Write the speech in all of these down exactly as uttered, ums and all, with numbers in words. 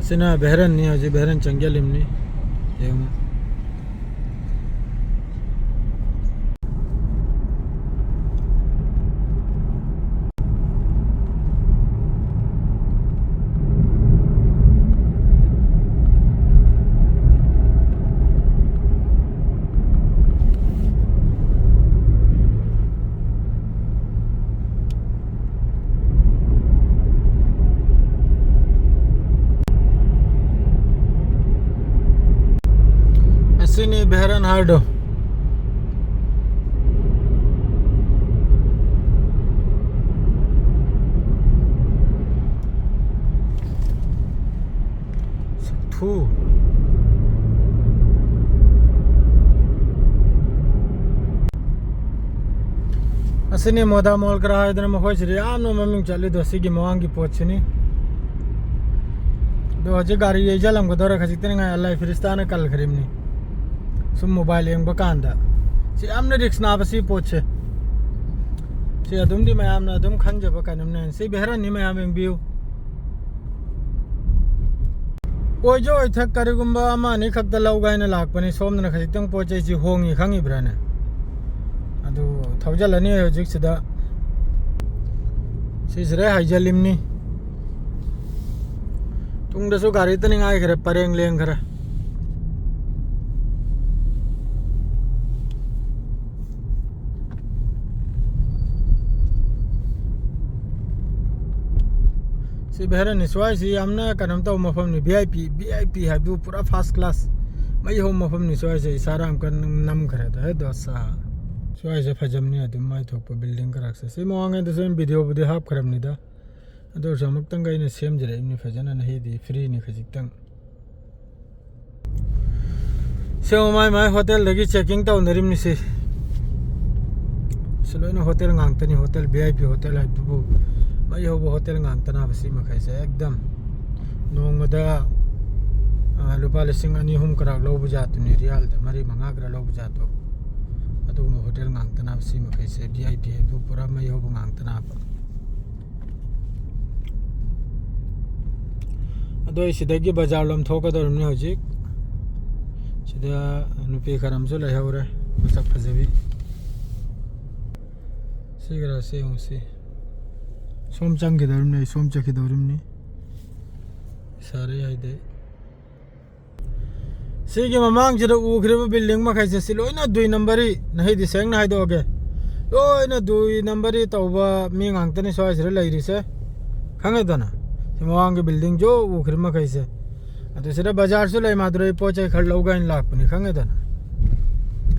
ꯁꯤꯅ ꯕꯦꯍꯔꯟꯅꯤ, ꯍꯧꯖꯤꯛ ꯕꯦꯍꯔꯟ ꯆꯪꯁꯤꯜꯂꯤꯕꯅꯤ꯫ ꯌꯦꯡꯉꯨ꯫ ꯑꯁꯤꯅꯤ ꯕꯦꯍꯔꯟ ꯍꯥꯏꯗꯣ꯫ ꯁꯛꯊꯨ꯫ ꯑꯁꯤꯅꯤ ꯃꯣꯗꯥ ꯃꯣꯜ ꯀꯔꯥ ꯍꯥꯏꯗꯅ ꯃꯈꯣꯏꯁꯤꯗꯤ ꯌꯥꯝꯅ ꯃꯃꯤꯡ ꯆꯠꯂꯤꯗꯣ, ꯁꯤꯒꯤ ꯃꯃꯥꯡꯒꯤ ꯄꯣꯠꯁꯤꯅꯤ꯫ ꯑꯗꯣ ꯍꯧꯖꯤꯛ ꯒꯥꯔꯤ ꯌꯩꯁꯜꯂꯝꯒꯗꯧꯔꯦ, ꯈꯖꯤꯛꯇꯅꯤ ꯉꯥꯏ, ꯑꯂꯥꯏ ꯐꯤꯔꯤꯁꯇꯥꯅ ꯀꯜꯈ꯭ꯔꯤꯕꯅꯤ꯫ ꯁꯨꯝ ꯃꯣꯕꯥꯏꯜ ꯌꯦꯡꯕ ꯀꯥꯟꯗ꯫ ꯁꯤ ꯌꯥꯝꯅ ꯔꯤꯛꯁ ꯅꯥꯕ ꯁꯤ ꯄꯣꯠꯁꯦ꯫ ꯁꯤ ꯑꯗꯨꯝꯗꯤ ꯃꯌꯥꯝꯅ ꯑꯗꯨꯝ ꯈꯟꯖꯕ ꯀꯩꯅꯣꯝꯅꯦ꯫ ꯁꯤ ꯕꯦꯍꯔꯟꯅꯤ, ꯃꯌꯥꯝ ꯌꯦꯡꯕꯤꯌꯨ꯫ ꯑꯣꯏꯖ ꯑꯣꯏꯊꯛ ꯀꯔꯤꯒꯨꯝꯕ ꯑꯃ ꯑꯅꯤ ꯈꯛꯇ ꯂꯧꯒꯦ ꯍꯥꯏꯅ ꯂꯥꯛꯄꯅꯤ꯫ ꯁꯣꯝꯗꯅ ꯈꯖꯤꯛꯇꯪ ꯄꯣꯠ ꯆꯩꯁꯤ ꯍꯣꯡꯉꯤ ꯈꯪꯉꯤꯕ꯭ꯔꯥꯅꯦ? ꯑꯗꯨ ꯊꯧꯖꯤꯜꯂꯅꯤ ꯍꯧꯖꯤꯛꯁꯤꯗ꯫ ꯁꯤꯁꯤꯗ ꯍꯥꯏꯖꯤꯜꯂꯤꯝꯅꯤ꯫ ꯇꯨꯡꯗꯁꯨ ꯒꯥꯔꯤ ꯇꯅꯤꯡꯉꯥꯏꯈ꯭ꯔꯦ, ꯄꯔꯦꯡ ꯂꯦꯡꯈ꯭ꯔꯦ꯫ ꯁꯤ ꯚꯦꯔꯟꯅꯤ, ꯁ꯭ꯋꯥꯏꯁꯤ ꯌꯥꯝꯅ ꯀꯩꯅꯣꯝ ꯇꯧꯕ ꯃꯐꯝꯅꯤ, V I P, V I ꯄꯤ ꯍꯥꯏꯕꯗꯨ ꯄꯨꯔꯥ ꯐꯥꯔꯁ ꯀ꯭ꯂꯥꯁ ꯃꯩ ꯍꯧꯕ ꯃꯐꯝꯅꯤ꯫ ꯁ꯭ꯋꯥꯏꯁꯦ ꯏꯁꯥꯗ ꯌꯥꯝ ꯀꯟꯅ ꯅꯝꯈ꯭ꯔꯦ꯫ ꯑꯗꯣ ꯍꯦ ꯗꯣꯁꯥ, ꯁ꯭ꯋꯥꯏꯁꯦ ꯐꯖꯕꯅꯤ ꯑꯗꯨꯝ, ꯃꯥꯏ ꯊꯣꯛꯄ ꯕꯤꯜꯗꯤꯡ ꯀꯔꯥꯛꯁꯦ꯫ ꯁꯤ ꯃꯃꯥꯡꯉꯩꯗꯁꯨ ꯑꯩꯅ ꯚꯤꯗꯤꯑꯣꯕꯨꯗꯤ ꯍꯥꯞꯈ꯭ꯔꯕꯅꯤꯗ, ꯑꯗꯨ ꯑꯣꯏꯔꯁꯨ ꯑꯃꯨꯛꯇꯪꯒ ꯑꯩꯅ ꯁꯦꯝꯖꯔꯛꯏꯕꯅꯤ ꯐꯖꯅ, ꯅꯍꯩꯗꯤ ꯐ꯭ꯔꯤꯅꯤ ꯈꯖꯤꯛꯇꯪ꯫ ꯁꯦ ꯃꯥꯏ ꯃꯥꯏ ꯍꯣꯇꯦꯜꯗꯒꯤ ꯆꯦꯛꯀꯤꯡ ꯇꯧꯅꯔꯤꯕꯅꯤ꯫ ꯁꯤ ꯁꯤ ꯂꯣꯏꯅ ꯍꯣꯇꯦꯜ ꯉꯥꯛꯇꯅꯤ, hotel, V I P hotel ꯍꯥꯏꯕꯗꯨꯕꯨ ꯃꯩ ꯍꯧꯕ ꯍꯣꯇꯦꯜ ꯉꯥꯛꯇꯅꯕ ꯁꯤ ꯃꯈꯩꯁꯦ꯫ ꯑꯦꯛꯗꯝ ꯅꯣꯡꯃꯗ, ꯑ, ꯂꯨꯄꯥ ꯂꯤꯁꯤꯡ ꯑꯅꯤ ꯑꯍꯨꯝ ꯀꯔꯥꯛ ꯂꯧꯕ ꯖꯥꯠꯇꯨꯅꯤ, ꯔꯤꯌꯥꯜꯗ ꯃꯔꯤ ꯃꯉꯥ ꯈꯔ ꯂꯧꯕ ꯖꯥꯠꯇꯣ꯫ ꯑꯗꯨꯒꯨꯝꯕ ꯍꯣꯇꯦꯜ ꯉꯥꯛꯇꯅꯕ ꯁꯤ ꯃꯈꯩꯁꯦ, ꯚꯤ ꯑꯥꯏ ꯄꯤ ꯍꯥꯏꯕꯗꯨ ꯄꯨꯔꯥ ꯃꯩ ꯍꯧꯕ ꯉꯥꯛꯇꯅꯕ꯫ ꯑꯗꯣ ꯑꯩ ꯁꯤꯗꯒꯤ ꯕꯖꯥꯔ ꯂꯣꯝ ꯊꯣꯛꯀꯗꯧꯔꯤꯕꯅꯤ ꯍꯧꯖꯤꯛ꯫ ꯁꯤꯗ ꯅꯨꯄꯤ ꯈꯔ ꯑꯃꯁꯨ ꯂꯩꯍꯧꯔꯦ, ꯃꯁꯛ ꯐꯖꯕꯤ꯫ ꯁꯤꯒꯔꯥ ꯁꯤ ꯌꯦꯡꯉꯨ ꯁꯤ꯫ ꯁꯣꯝ ꯆꯪꯈꯤꯗꯧꯔꯤꯕꯅꯤ, ꯑꯩ ꯁꯣꯝ ꯆꯠꯈꯤꯗꯧꯔꯤꯕꯅꯤ꯫ ꯁꯥꯔꯦ ꯍꯥꯏꯗꯤ꯫ ꯁꯤꯒꯤ ꯃꯃꯥꯡꯁꯤꯗ ꯎꯈ꯭ꯔꯤꯕ building ꯃꯈꯩꯁꯦ ꯁꯤ ꯂꯣꯏꯅ ꯗꯨꯏ ꯅꯝꯕꯔꯤ꯫ ꯅꯍꯩꯗꯤ ꯁꯦꯡꯅ ꯍꯥꯏꯗꯣꯛꯑꯒꯦ, ꯂꯣꯏꯅ ꯗꯨꯏ ꯅꯝꯕꯔꯤ ꯇꯧꯕ ꯃꯤ ꯉꯥꯛꯇꯅꯤ ꯁ꯭ꯋꯥꯏꯁꯤꯗ ꯂꯩꯔꯤꯁꯦ, ꯈꯪꯉꯦꯗꯅ? ꯁꯤ ꯃꯃꯥꯡꯒꯤ building ꯖꯣ ꯎꯈ꯭ꯔꯤꯕ ꯃꯈꯩꯁꯦ꯫ ꯑꯗꯨ ꯁꯤꯗ ꯕꯖꯥꯔꯁꯨ ꯂꯩ, ꯃꯥꯗꯨꯔ ꯑꯩ ꯄꯣꯠ ꯆꯩ ꯈꯔ ꯂꯧꯒꯦ ꯍꯥꯏꯅ ꯂꯥꯛꯄꯅꯤ, ꯈꯪꯉꯦꯗꯅ?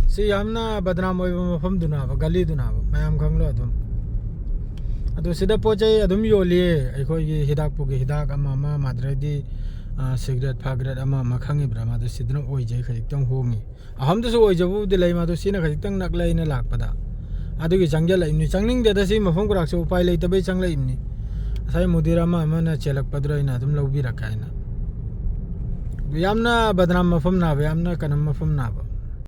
ꯁꯤ ꯌꯥꯝꯅ ꯕꯗꯅꯥꯝ ꯑꯣꯏꯕ ꯃꯐꯝꯗꯨꯅꯕ, ꯒꯂꯤꯗꯨꯅꯕ, ꯃꯌꯥꯝ ꯈꯪꯂꯣ ꯑꯗꯨꯝ꯫ ꯑꯗꯨ ꯁꯤꯗ ꯄꯣꯠ ꯆꯩ ꯑꯗꯨꯝ ꯌꯣꯜꯂꯤꯌꯦ, ꯑꯩꯈꯣꯏꯒꯤ ꯍꯤꯗꯥꯛ ꯄꯨꯒꯤ ꯍꯤꯗꯥꯛ ꯑꯃ ꯑꯃ, ꯃꯥꯗꯨꯔꯩꯗꯤ, ꯑ, ꯁꯤꯒꯔꯦꯠ ꯐꯥꯒꯔꯦꯠ ꯑꯃ ꯑꯃ, ꯈꯪꯉꯤꯕ꯭ꯔꯥ? ꯃꯥꯗꯨ ꯁꯤꯗꯅ ꯑꯣꯏꯖꯩ, ꯈꯖꯤꯛꯇꯪ ꯍꯣꯡꯉꯤ꯫ ꯑꯍꯝꯗꯁꯨ ꯑꯣꯏꯖꯕꯕꯨꯗꯤ ꯂꯩ, ꯃꯥꯗꯨ ꯁꯤꯅ ꯈꯖꯤꯛꯇꯪ ꯅꯛꯂꯦ ꯑꯩꯅ ꯂꯥꯛꯄꯗ꯫ ꯑꯗꯨꯒꯤ ꯆꯪꯖꯜꯂꯛꯏꯕꯅꯤ꯫ ꯆꯪꯅꯤꯡꯗꯦꯗ ꯁꯤ ꯃꯐꯝ ꯈꯨꯔꯥꯛꯁꯦ, ꯎꯄꯥꯏ ꯂꯩꯇꯕꯩ ꯆꯪꯂꯛꯏꯕꯅꯤ꯫ ꯉꯁꯥꯏ ꯃꯨꯗꯤꯔ ꯑꯃ ꯑꯃꯅ ꯆꯦꯜꯂꯛꯄꯗꯨꯗ ꯑꯩꯅ ꯑꯗꯨꯝ ꯂꯧꯕꯤꯔꯛꯀꯦ ꯍꯥꯏꯅ꯫ ꯑꯗꯨ ꯌꯥꯝꯅ ꯕꯗꯅꯥꯝ ꯃꯐꯝ ꯅꯥꯕ, ꯌꯥꯝꯅ ꯀꯩꯅꯣ ꯃꯐꯝ ꯅꯥꯕ꯫